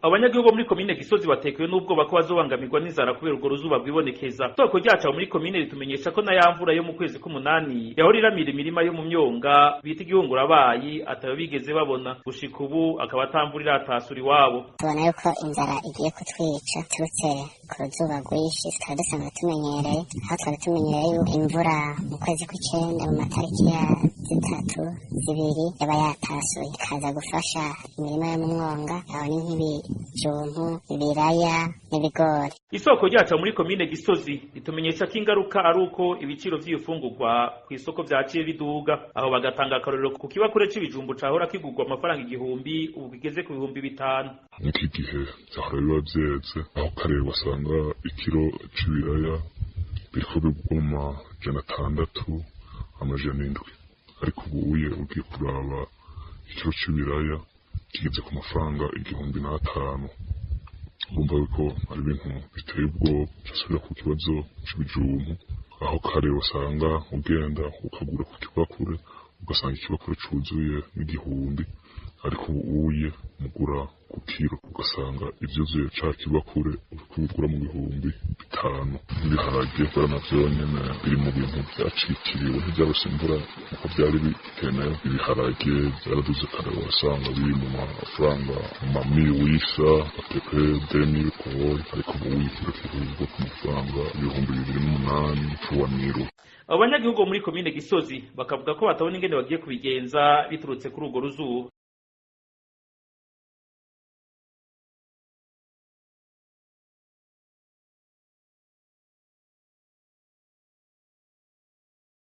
Abanyagihugu bo muri komine Gisozi batekewe n'ubwoba ko bazobangamirwa n'inzara kubera urwo ruzuba rwibonekeza. Isoko ryacu aho muri komine ritumenyesha ko na ya mvura yo mu kwezi k'umunani yahora iramira imirima yo mu myonga bita igihungurabayi atayo bigeze babona. Gushika ubu akaba ata mvura iratasura iwabo. Tubona yuko inzara igiye kutwica turutse ku ruzuba rwinshi tutari dusanzwe tumenyereye, aho twari tumenyereye yuko imvura mu kwezi kw'icenda mu matariki ya 3, 2 yaba yatasuye ikaza gufasha imirima yo mu mwonga, aho ni nk'ibijumbu, ibiraya n'ibigori. Isoko ryacu muri komine Gisozi ritumenyesha ko ingaruka ari uko ibiciro vy'ibifungurwa kw'isoko vyaciye biduga, aho bagatanga akarorero ku kibakure c'ibijumbu cahora kigurwa amafaranga 1000 ubu kigeze ku 5000. Mw'iki gihe vyahora biba vyeze, aho kare wasanga ikiro c'ibiraya biriko bigurwa mu 600, 700, ariko ubuye ugiye kuraba ikiro c'ibiraya kigeze ku mafaranga 1005. Urumva yuko ari ibintu biteye ubwoba. Casubira ku kibazo c'ibijumbu, aho kare wasanga ugenda ukagura ku kibakure ugasanga ikibakure cuzuye n'igihumbi, ariko ubuye mugura ku kiro ugasanga ivyuzuye ca kibakure uriko ubigura mu 5000. Ibiharage kubera navyo nyene biri mu bintu vyacikiriwe, ntivyaronse imvura nkuko vyari bikenewe. Ibiharage vyaraduze, kare wasanga biri mu mafaranga mamiwisa apepe demiri koboyi, ariko ubu ikiro kigurwa ku mafaranga 2008 tuwamiru. Abo banyagihugu bo muri komine Gisozi bakavuga ko batabona ingene bagiye kubigenza biturutse kuri urwo ruzuba.